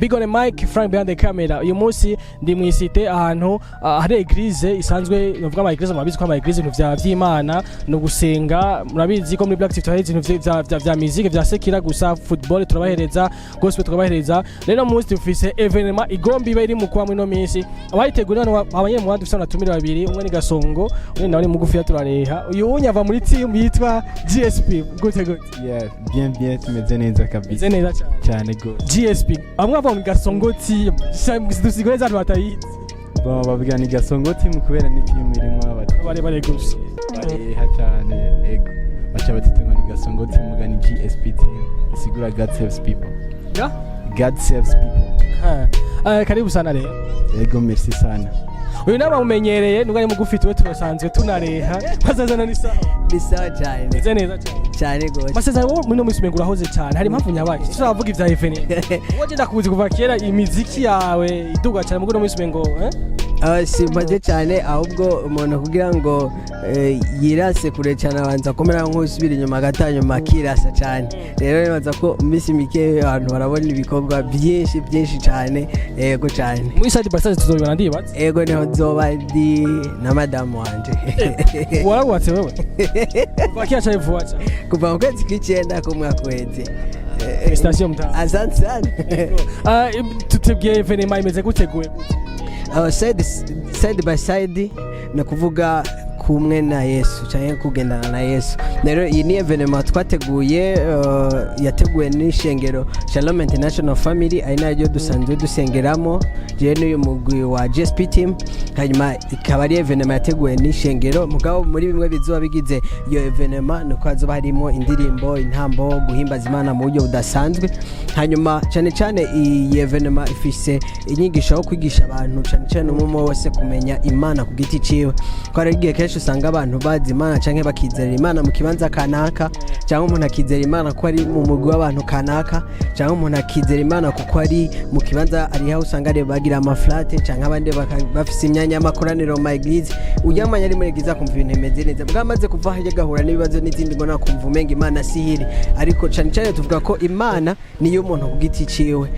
Big on the mic, Frank behind the camera. Uyu munsi ndi mu cité, ahantu hari église isanzwe. Novuga ama église, murabizi ko ama église ibintu vya vy'Imana no gusenga. Murabizi ko muri Black TV hari ibintu vya musique, vya sekira gusa, football turabahereza, gospel turabahereza. Rero munsi dufise événement igomba iba iri mu kwa mwino minsi. Abayitegura hano abanye mu dufise abatumire babiri: umwe ni Gasongo, undi nawe ni mugufi turareha. Uyu unyava muri team yitwa GSP. Gute gute? Yeah, bien bien, tumeze neza kabisa. Meze neza cyane. Cyane gose. GSP, bamwe bavuga ngo Gasongo team, dusigure za batayizi. Bon, bavuga ni Gasongo team kubera ni team irimo abantu bare gusa. Bareha cyane, ego. Baca batita ngo ni Gasongo team, muga ni GSP team. Isigura God saves people. Ya? God saves people. Ha. Karibu sana rero. Ego, merci sana. Uyu nawe bamumenyereye nubwo ari mugufi, tuwe turasanzwe tunareha. Masezerano, ni sawa? Ni sawa cyane. Meze neza cyane. Cyane gose. Masezerano, wowe muri no minsi umenga urahoze cyane, hari impamvu nyabaki? Turavuga ivya événement. Wowe je ndakuzi kuva kera, imiziki yawe iduga cyane, mugo no minsi umengo eh? Simbaze cyane, ahubwo umuntu kugira ngo yirase kure cyane abanza kumera nk'usubira inyuma gato, hanyuma akirasa cyane. Rero nibaza ko mu minsi mike abantu barabona ibikorwa byinshi byinshi cyane, yego cyane. Muri side by side tuzobibona, ndibaza. Ego, niho nzoba ndi na madamu wanje. Warabubatse wewe kuva kera cyane, vuba cyane? Kuva mu kwezi kw'icyenda k'umwaka uheze. Félicitations, mutamu. Asante sana. Tutubwiye événement imeze guteguye gute? Side by side ni ukuvuga kumwe na Yesu cyangwa kugendana na Yesu. Rero iyi ni événement twateguye, yateguwe n'ishengero Shalom International Family, ari naryo dusanzwe dusengeramo jewe n'uyu mugwi wa GSP team. Hanyuma ikaba ari événement yateguwe n'ishengero, mugabo muri bimwe bizoba bigize iyo événement ni uko hazoba harimo indirimbo, intambo, guhimbaza Imana mu buryo budasanzwe. Hanyuma cyane cyane iyi événement ifise inyigisho yo kwigisha abantu, cyane cyane umwe umwe wese kumenya Imana ku giti ciwe, ko hari igihe kenshi usanga abantu bazi Imana canke bakizera Imana mu kibanza kanaka, cyangwa umuntu akizera Imana ko ari mu mugwi w'abantu kanaka, cyangwa umuntu akizera Imana kuko ari mu kibanza ari aho usanga ari bagira amaflate, cyangwa abandi bafise imyanya y'amakoraniro mu ma église. Ujya mwanya ari muri église akumva ibintu bimeze neza, bwamaze kuva hirya agahura n'ibibazo n'izindi ngo nakumva umenga Imana sihiri. Ariko cyane cyane tuvuga ko Imana niyo umuntu ku giti ciwe.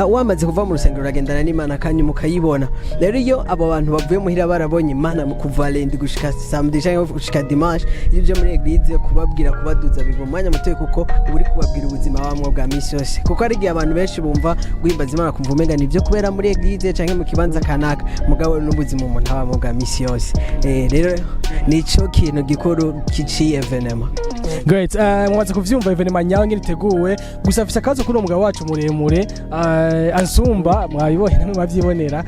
Wamaze kuva mu rusengero uragendana n'Imana kandi mukayibona. Rero iyo abo bantu bavuye muhira barabonye Imana mu kuva lundi gushika samedi cyangwa gushika dimanche, iyo uje muri église kubabwira, kubaduza biva umwanya muto, kuko uba uri kubabwira ubuzima bamwe bwa misi yose. Kuko hari igihe abantu benshi bumva guhimbaza Imana kumva umenga nibyo kubera muri église cyangwa mu kibanza kanaka, mugabo n'ubuzima umuntu abamo bwa misi yose. Rero nico kintu gikuru kiciye événement. Great. Mumaze kuvyumva événement nyawe ngene iteguwe. Gusa afise akabazo kuri uwo mugabo wacu muremure, ansumba, mwabibonye namwe mwavyibonera.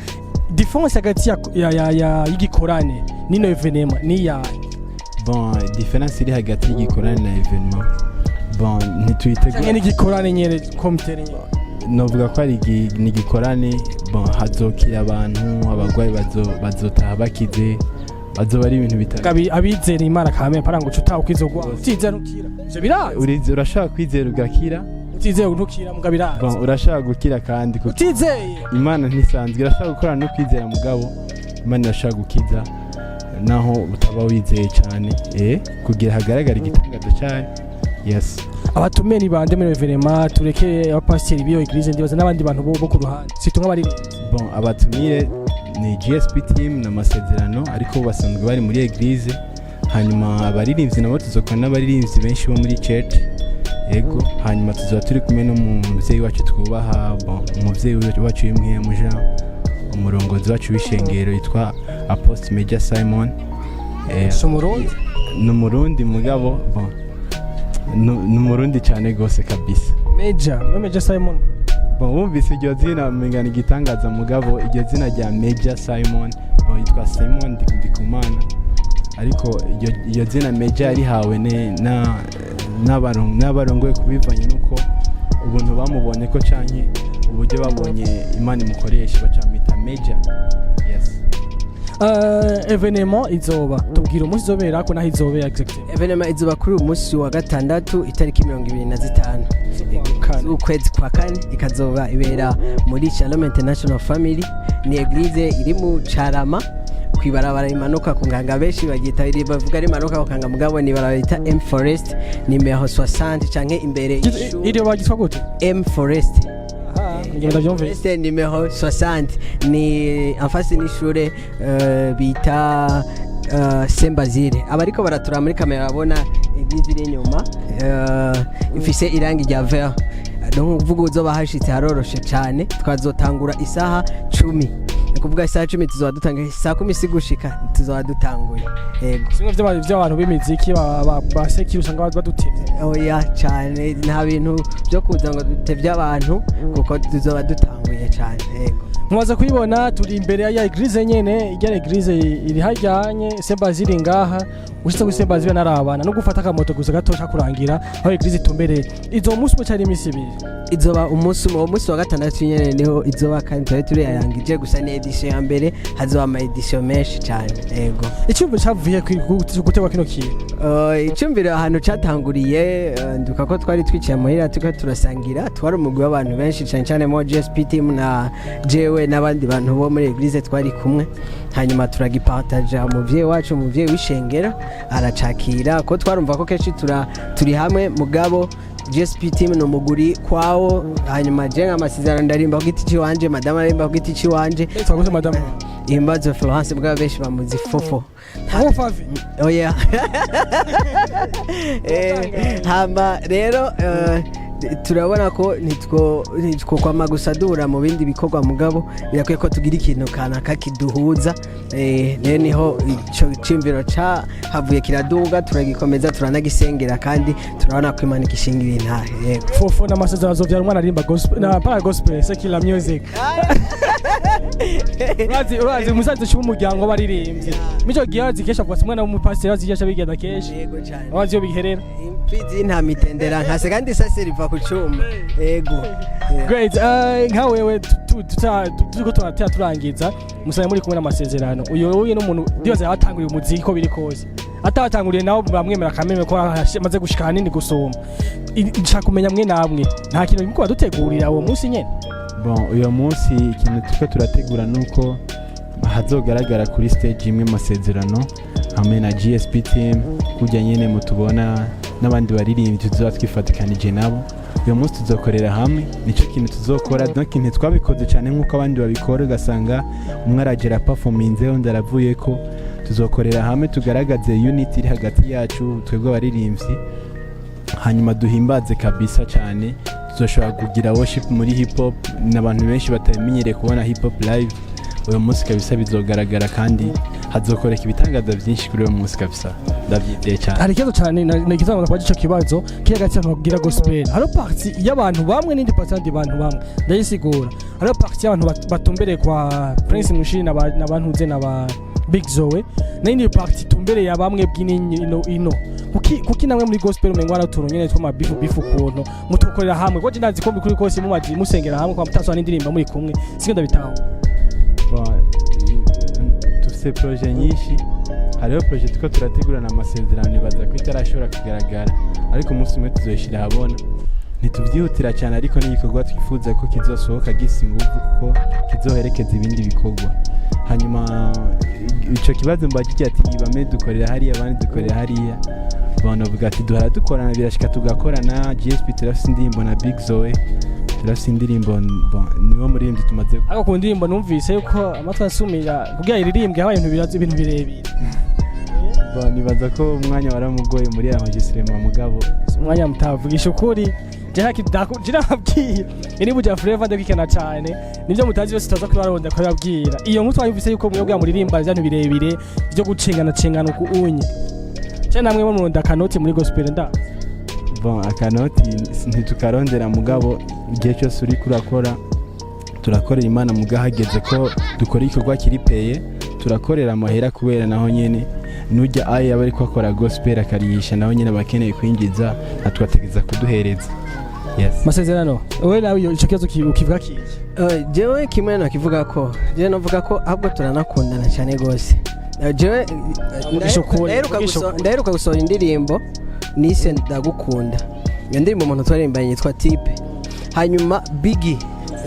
Différence hagati ya y'igikorane n'ino événement ni ya? Bon, différence iri hagati y'igikorane na événement, bon, ntituyitegura. Canke n'igikorane nyene komtere nyene? Novuga ko ari ni igikorane. Bon, hazokira abantu, abarwayi bazotaha bakize, bazoba ari ibintu bitari Abizera Imana kame paranga uca utaha ukizogwa, utizera ntukira, ivyo birazi. Urashaka kwizera ugakira. Utizeye ntukira, mugabo birazi. Bon, urashaka gukira kandi kuko utizeye. Imana ntisanzwe irashaka gukorana no kwizera, mugabo Imana irashaka gukiza naho utaba wizeye cyane, kugira hagaragara igitangazo cyayo, yes. Abatumiye ni bande muri événement? Tureke abapasiteri b'iyo église, ndibaza n'abandi bantu bo ku ruhande, surtout nk'abaririmbyi. Bon, abatumire ni GSP team na Masezerano, ariko basanzwe bari muri église. Hanyuma abaririmbyi nabo tuzokora n'abaririmbyi benshi bo muri church, yego. Hanyuma tuzaba turi kumwe n'umuvyeyi wacu twubaha, bon, umuvyeyi wacu w'imwemu Jean, umurongozi wacu w'ishengero yitwa Apostle Major Simon. Si Umurundi? Ni Umurundi, mugabo bon, ni Umurundi cyane gose kabisa. Major, no Major Simon. Bon, wumvise iryo zina umenga ni igitangaza, mugabo iryo zina rya Major Simon, bon, yitwa Simon Ndikumana, ariko iryo zina Major yarihawe n'abarongoye kubivanye nuko ubuntu bamubonye ko canke uburyo babonye Imana imukoresha, bacamwita Major, yes. Événement izoba, tubwira umunsi izobera ko naho izobera exactement. Événement izoba kuri uyu munsi wa gatandatu, itariki 25 Kane. z'ukwezi kwa kane, ikazoba ibera muri Shalom International Family. Ni église iri mu Carama, kwibarabara rimanuka ku Nganga. Benshi bagita bavuga rimanuka ku Nganga, mugabo ni ibarabara bita M Forest nimero 60, canke imbere y'ishuri. Iryo bagitwa gute? M Forest. Ngenda byumve. Este numéro 60 ni en face n'ishure bita Saint Basile. Abariko baratura muri kamera babona église iri inyuma, ifise irangi rya vert. Donc uvuga uzoba hashitse haroroshe cyane. Twazotangura isaha 10, ni kuvuga isaha 10 tuzoba dutanguye, saa 10 si gushika tuzoba dutanguye, yego. Simwe vy'abantu b'imiziki ba secular usanga badutevye. Oya cyane, nta bintu byo kuza ngo dutevye abantu kuko tuzoba dutanguye cyane, yego. Mumaze kuyibona, turi imbere ya église nyene. Ijya église iri hajyanye Saint Basile ngaha. Ushitse kuri Saint Basile narabana no gufata akamoto gusa gatosha kurangira aho église itumbereye. Izo munsi umwe cyari imisi 2? Izoba umunsi umwe, uwo munsi wa gatandatu nyene niho izoba, kandi twari turiyarangije gusa. Ni édition ya mbere, hazoba ama édition menshi cyane, yego. Icyumviro cyavuye gutegwa kino kintu? Icyumviro ahantu catanguriye, nduka ko twari twicaye muhira turiko turasangira. Twari umugwi w'abantu benshi cyane cyane mo GSP team na jewe n'abandi bantu bo muri église twari kumwe. Hanyuma turagipartaja umuvyeyi wacu, umuvyeyi w'ishengero aracakira, ko twarumva ko kenshi turi hamwe, mugabo GSP team ni umuguri kwawo. Hanyuma je nk'amasezerano ndarimba ku giti ciwanje, madame arimba ku giti ciwanje. Twaguse madame? Ihimbazo Florence, bwa benshi bamuzi Fofo. Aho Favi? Oya. Hama rero turabona ko nitwo kwama gusa duhura mu bindi bikorwa, mugabo birakwiye ko tugira ikintu kanaka kiduhuza. Rero niho ico ciyumviro ca havuye kiraduga, turagikomeza, turanagisengera, kandi turabona ko Imana igishingira intahe, yego. Fofo n'amasezerano azovyara umwana arimba gospel na para gospel, secular music. Urazi umusaza ushima umuryango w'abaririmbyi mico gihe azi kenshi avuga ati umwana w'umupasiteri azi kenshi abigenda kenshi. Yego cyane. Abazi iyo biherera. Imfizi y'intama itendera nkase, kandi isase riva ku cuma, yego. Great. Nka wewe turiko turatera turangiza, musaye muri kumwe n'amasezerano. Uyu n'umuntu ndibaza yabatanguriye umuziki, ko biri kose atabatanguriye nawe bamwemera akameme ko amaze gushika ahanini gusumba. Nshaka kumenya mwe namwe nta kintu muriko badutegurira uwo munsi nyene? Bon, uyu munsi ikintu turiko turategura nuko hazogaragara kuri stage imwe amasezerano hamwe na GSP team, kurya nyene mutubona n'abandi baririmbyi tuzoba twifatikanije nabo. Uyu munsi tuzokorera hamwe, nicyo kintu tuzokora. Donc ntitwabikoze cyane nk'uko abandi babikora, ugasanga umwe aragera performinze undi aravuye ko. Tuzokorera hamwe, tugaragaze unity iri hagati yacu twebwe abaririmbyi, hanyuma duhimbaze kabisa cyane. Tuzoshobora kugira worship muri hip hop n'abantu benshi batabimenyereye kubona hip hop live. Uyu munsi kabisa bizogaragara, kandi hazokoreka ibitangaza byinshi kuri uyu munsi kabisa, ndabyizeye cyane. Hari ikibazo cyane nagizanga kwa ico kibazo kiri hagati y'abantu bagira gospel. Hariho partie y'abantu bamwe n'indi partie y'abandi bantu bamwe. Ndayisigura: hariho partie y'abantu batumbereye kwa Prince Mushiri n'abantuze na ba Big Zoe, n'indi partie itumbereye ya bamwe bw'ini ino. Kuki namwe muri gospel umengo hari utuntu nyene tw'ama bifu bifu ukuntu mutukorera hamwe? Ko je ndazi ko kuri kose mumazi musengera hamwe kwa mutaswa n'indirimbo muri kumwe, siko ndabitaho? Bon, dufise projet nyinshi. Hariho projet turiko turategurana amasezerano, nibaza ko itarashobora kugaragara, ariko umunsi umwe tuzoyishira ahabona. Ntituvyihutira cyane, ariko n'igikorwa twifuza ko kizosohoka gifise inguvu kuko kizoherekeza ibindi bikorwa. Hanyuma ico kibazo mbagije ati bamwe dukorera hariya, abandi dukorera hariya, abantu bavuga ati duhora dukorana, birashika tugakorana. GSP turafise indirimbo na Big Zoe turafise indirimbo. Bon, niwo muririmbyi tumaze. Ariko ku ndirimbo numvise yuko amatwi asumira kugira iririmbwe habaye ibintu ibintu birebire. Bon, nibaza ko umwanya waramugoye muri aya magisirema, mugabo Umwanya mutavugisha ukuri, je nababwiye ini Buja Flavor ndabikana cyane, nibyo mutazi byose tutaza kubaronda kubabwira. Iyo nkuru twayumvise yuko mwebwe muririmba ibintu birebire byo gucengana cengana uku unye cyane, namwe muronda akanoti muri gospel nda. Bon, akanoti ntitukarondera, mugabo igihe cyose uri kurakora, turakorera Imana, muga hageze ko dukora igikorwa kiri peye turakorera amahera, kubera naho nyene nujya aye aba ariko akora gospel akariyisha, naho nyene abakeneye kwinjiza natwategeza kuduhereza, yes. Masezerano, wowe nawe ico kibazo ukivuga kiki? Jewe kimwe nakivuga ko jewe navuga ko ahubwo turanakundana cyane gose. Jewe Vugisha ukuri, vugisha ukuri. ndaheruka gusohora indirimbo nise "Ndagukunda". Iyo ndirimbo umuntu twaririmbanye yitwa Tipe. Hanyuma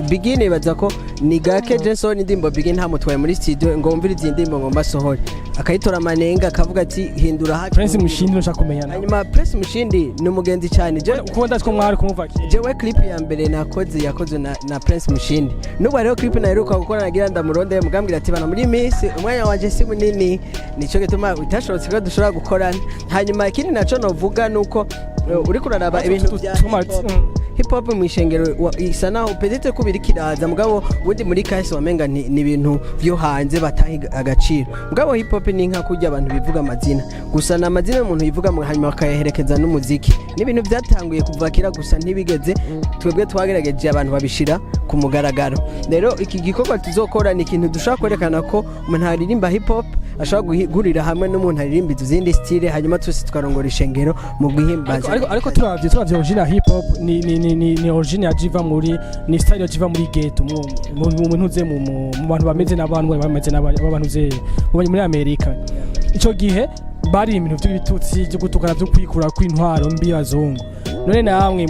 Bigi nibaza ko ni gake je nsohora indirimbo Bigi ntamutwaye muri studio ngo wumvire izi ndirimbo ngo mbasohore. Akayitora amanenga, akavuga ati hindura haki. Prince Mushindi nshaka kumenya nawe. Hanyuma Prince Mushindi ni umugenzi cyane je. Kuko ndazi ko mwari kumva kera. Jewe clip ya mbere nakoze yakozwe na Prince Mushindi. N'ubu hariho clip naheruka gukora, nagira ndamuronde, mugambwira ati bana, muri iyi minsi umwanya wanje si munini, nico gituma bitashobotse ko dushobora gukorana. Hanyuma ikindi naco novuga nuko uriko uraraba ibintu bya hip hop. Hip hop mu ishengero isa naho peut-être ko biri kiraza, mugabo ubundi muri kahise wamenga ni ibintu byo hanze bataha agaciro. Mugabo hip hop ni nka kurya abantu bivuga amazina gusa, ni amazina y'umuntu yivuga hanyuma bakayaherekeza n'umuziki. Ni ibintu byatanguye kuva kera, gusa ntibigeze twebwe twagerageje abantu babishira ku mugaragaro. Rero iki gikorwa tuzokora ni ikintu dushobora kwerekana ko umuntu aririmba hip hop ashobora guhurira hamwe n'umuntu aririmba izindi style, hanyuma twese tukarongora ishengero mu guhimbaza. Ariko turavye origine ya hip hop ni origine ya jiva muri, ni style ya jiva muri ghetto, mu ntuze mu bantu bameze n'abantu bameze n'abantu ze muri Amerika. Ico gihe bari ibintu by'ibitutsi, byo gutukana, byo kwikura kw'intwaro mbi y'abazungu. None namwe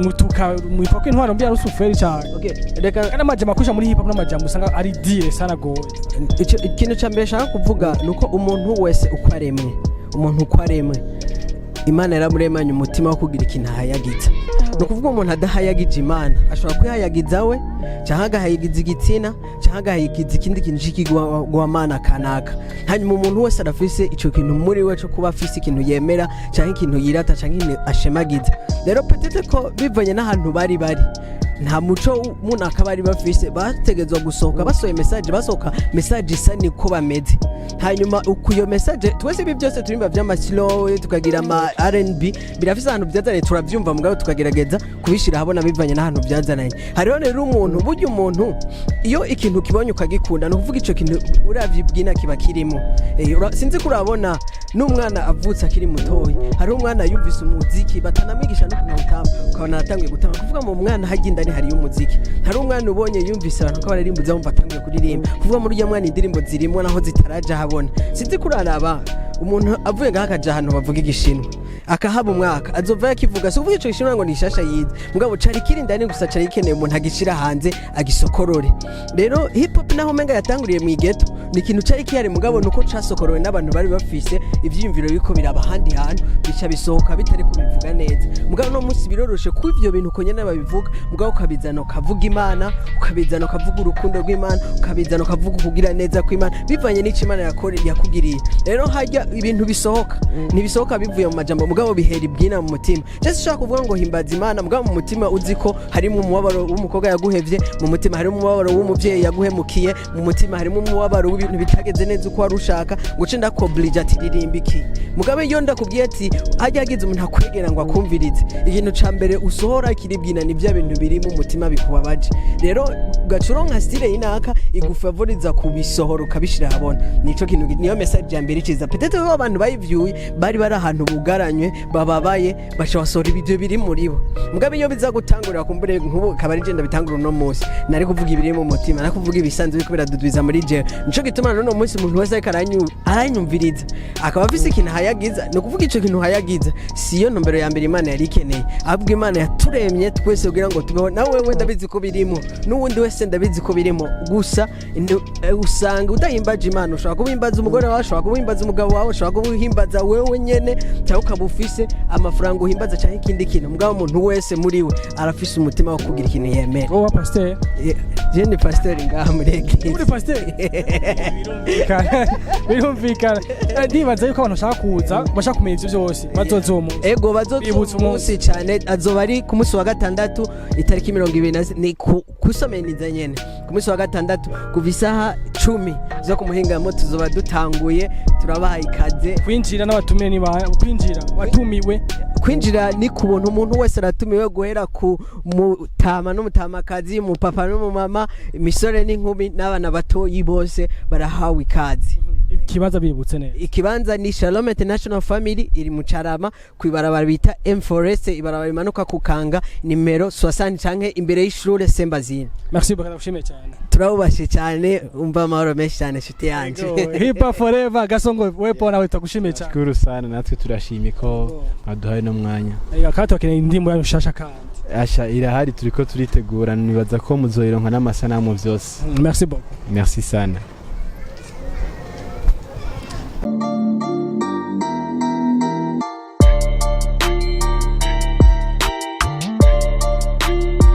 mutuka mwitwa ko intwaro mbi ya rusuferi cyane? Okay, reka. Kandi amajambo akoresha muri hip hop n'amajambo usanga ari dire sana goye. Ikintu cya mbere nshaka kuvuga ni uko umuntu wese uko aremwe, umuntu uko aremwe, Imana yaramuremanye umutima wo kugira ikintu ahayagiza. Ni ukuvuga umuntu adahayagije Imana ashobora kwihayagiza we, cyangwa agahayagiza igitsina, cyangwa agahayagiza ikindi kintu cy'ikigwamana kanaka. Hanyuma umuntu wese arafise icyo kintu muri we cyo kuba afise ikintu yemera, cyangwa ikintu yirata, cyangwa ikintu ashemagiza. Rero peut-être ko bivanye n'ahantu bari nta muco munaka bari bafise, bategezwa gusohoka basohoye message, basohoka message isa niko bameze. Hanyuma uku iyo message, twese ibi byose turimba vy'ama slow, tukagira ama R&B, birafise ahantu byazanye, turavyumva, mugabo tukagerageza kubishira ahabona bivanye n'ahantu byazananye. Hariho rero umuntu, burya umuntu iyo ikintu kibonye ukagikunda, ni ukuvuga ico kintu uravye ibwina kiba kirimo. Sinzi ko urabona n'umwana avutse akiri mutoyi, hariho umwana yumvise umuziki batanamwigisha no kunawutamba, ukabona aratanguye gutamba. Kuvuga mu mwana hajya indani hariyo umuziki. Hari umwana ubonye yumvise abantu ko baririmba, uzamva atanguye kuririmba. Kuvuga muri ujya mwana indirimbo zirimo naho zitaraja habona. Sinzi ko uraraba umuntu avuye ngaho akaja ahantu bavuga Igishinwa, akahaba umwaka, azova yakivuga. Si uvuga ico Gishinwa ngo ni gishasha yize, mugabo cari kiri indani, gusa cari gikeneye umuntu agishira hanze, agisokorore. Rero hip hop naho umenga yatanguriye mu igeto, ni ikintu cari kihari, mugabo nuko casokorowe n'abantu bari bafise ivyiyumviro biriko biraba ahandi hantu, bica bisohoka bitari kubivuga neza. Mugabo no munsi biroroshe ko ivyo bintu uko nyene babivuga, mugabo ukabizana ukavuga Imana, ukabizana ukavuga urukundo rw'Imana, ukabizana ukavuga ukugira neza kw'Imana bivanye n'ico Imana yakugiriye. Rero hajya ibintu bisohoka, ntibisohoka bivuye mu majambo, mugabo bihera ibwina mu mutima. Cyese ushaka kuvuga ngo himbaza Imana, mugabo mu mutima uzi ko harimo umubabaro w'umukobwa yaguhevye, mu mutima harimo umubabaro w'umuvyeyi yaguhemukiye, mu mutima harimo umubabaro w'ibintu bitageze neza uko wari ushaka, ngo uce ndakoblije ati ririmba iki. Mugabe iyo ndakubwiye ati hajya hagize umuntu akwegera ngo akumvirize, ikintu ca mbere usohora kiribwina ni bya bintu biri mu mutima bikubabaje. Rero ugaca uronka style y'inaka igufavoriza kubisohora, ukabishira ahabona. Nico kintu, niyo message ya mbere iciza. Peut-être ko abantu bayivyuye bari ahantu bugaranywe, bababaye, baca basohora ibyo biri muri bo. Mugabe iyo biza gutangurira kumbure nk'ubu akaba ari je ndabitangura uno munsi, nari kuvuga ibiri mu mutima, nari kuvuga ibisanzwe biriko biradudwiza muri jewe. Nico gituma n'uno munsi umuntu wese ariko aranyumviriza akaba afise ikintu ahayagiza. Ni ukuvuga ico kintu uhayagiza siyo ntumbero ya mbere Imana yari ikeneye, ahubwo Imana yaturemye twese kugira ngo tubeho. Nawe wewe ndabizi ko birimo, n'uwundi wese ndabizi ko birimo. Gusa usanga udahimbaje Imana. Ushobora kuba umugore wawe, ushobora kuba umugabo wawe, ushobora kuba uhimbaza wewe nyene, cyangwa ukaba ufise amafaranga uhimbaza, cyangwa ikindi kintu. Mugabo umuntu wese muri we arafise umutima wo kugira ikintu yemera. Wowe pasteur? Je ni pasteur ngaha muri église. Uri pasteur, birumvikana, birumvikana. Ndibaza yuko abantu bashaka kuza, bashaka kumenya ivyo byose, bazoza uwo munsi. Ego, bazoza. Bibutse. Umunsi cyane azoba ari ku munsi wa gatandatu, itariki 20 ni kusomeniza nyene, ku munsi wa gatandatu kuva isaha 10 zo ku muhingamo tuzoba dutanguye. Turabaha ikaze. Kwinjira n'abatumire, niba kwinjira watumiwe? Kwinjira ni ku buntu, umuntu wese aratumiwe, guhera ku mutama n'umutamakazi, umupapa n'umumama, imisore n'inkumi n'abana batoyi, bose barahawe ikaze. Ikibanza bibutse neza. Ikibanza ni Shalom International Family, iri mu Carama, ku ibarabara bita M Forest, ibarabara rimanuka ku Kanga, nimero 60, canke imbere y'ishure Sembazine. Merci beaucoup, ndagushimiye cyane. Turabubashe cyane, umva amahoro menshi cyane nshuti yanje. Hip hop forever. Gasongo, wepo nawe turagushimiye cyane. Shukuru sana, natwe turashimye ko mwaduhaye no mwanya. Ega kandi tubakeneye indirimbo yanyu nshasha kandi. Asha, irahari, turiko turitegura, nibaza ko muzoyironka n'amasanamu vyose. Merci beaucoup. Merci sana.